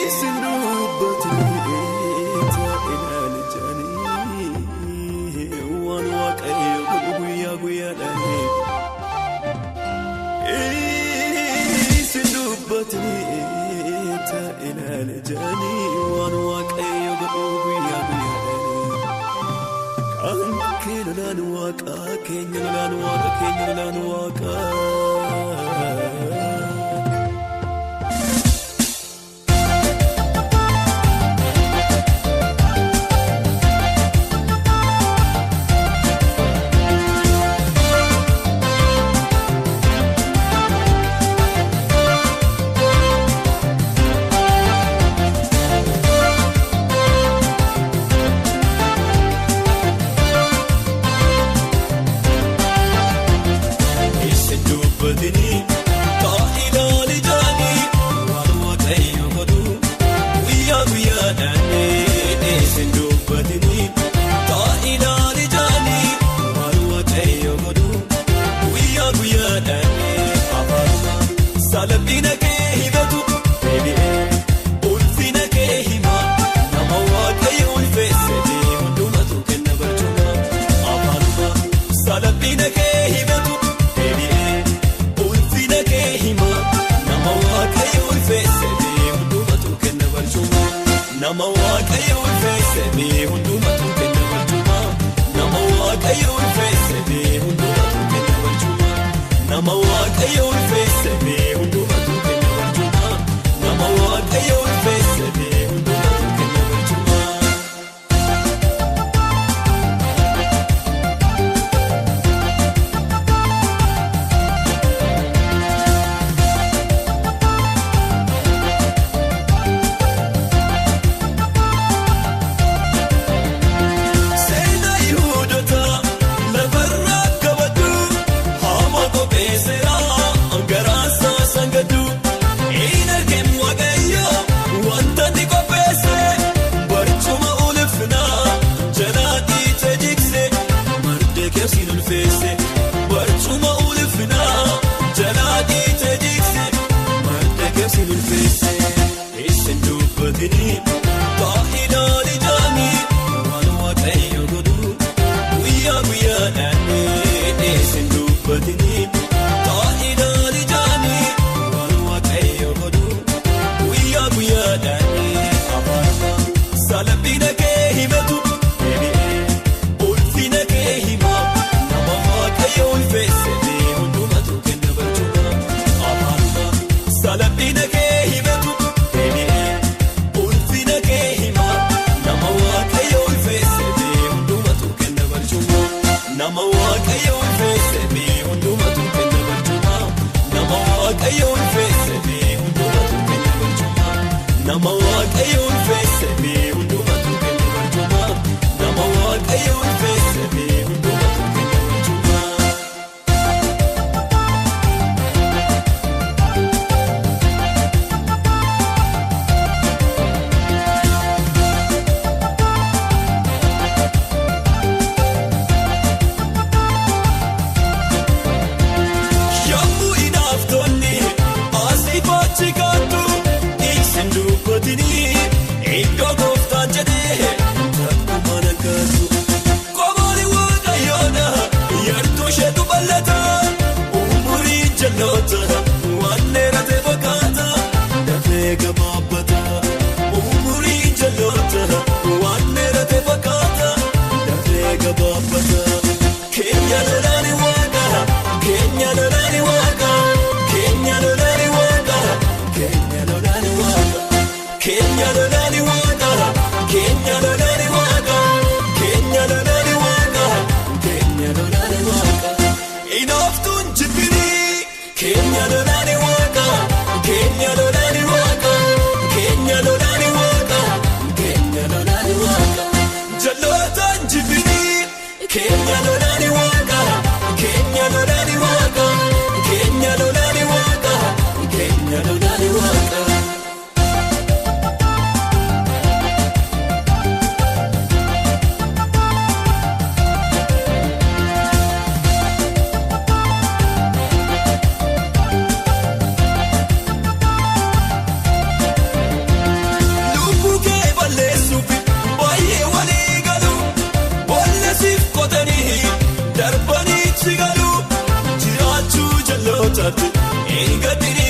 Isin dubbatanii ilaali jaanii waan Waaqayyo godhu guyyaa guyyaadhaan. Isin dubbatanii ilaali jaanii waan Waaqayyo godhu guyyaa guyyaadhaan. Kan kee lolaan Waaqa keenya lolaan Waaqa keenya lolaan Waaqa. Salphina kee himatu deebi'ee ulfina kee hima nama Waaqayyo ulfeesse hundumatu kenna barcuma afaanuma. Salphina kee himatu deebi'ee ulfina kee hima nama Waaqayyo ulfeesse hundumatu kenna barcuma nama Waaqayyo ulfeesse hundumatu kenna barcuma nama Waaqayyo ulfeesse hundumatu kenna barcuma nama Waaqayyo ulfeesse hundumatu kenna barcuma nama Waaqayyo ulfeesse hundumatu kenna barcuma. Seenaa Yihudoota lafarraa kabaju hamaa qopheesseera garaan saasan gaddu hin arginu Waaqayyo wanta ni qopheesse barcuma ulfinaa jalaa dhiite jigse marde keessiin ulfeesse barcuma ulfinaa jalaa dhiite jigse marde keessiin ulfeesse isin dubbatini taa'inaan ijaanii waan Waaqayyo godhu guyyaa guyyaadhaan isin dubbatini taa'inaan ijaanii waan Waaqayyo godhu guyyaa guyyaadhaan afaanuma. Salphina kee himatu deebi'ee ulfina kee hima nama Waaqayyo ulfeesse hundumatu kenna barcuma afaanuma. Salphina kee himatu deebi'ee ulfina kee hima nama Waaqayyo ulfeesse hundumatu kenna barcuma nama Waaqayyo ulfeesse hundumatu kenna barcuma nama Waaqayyo ulfeesse hundumatu kenna barcuma nama Waaqayyo ulfeesse hundumatu kenna barcuma nama Waaqayyo ulfeesse hundumatu kenna barcuma. Yommuu inaaftonni asii fachi kaattu isin dubbatini Machaatti eega.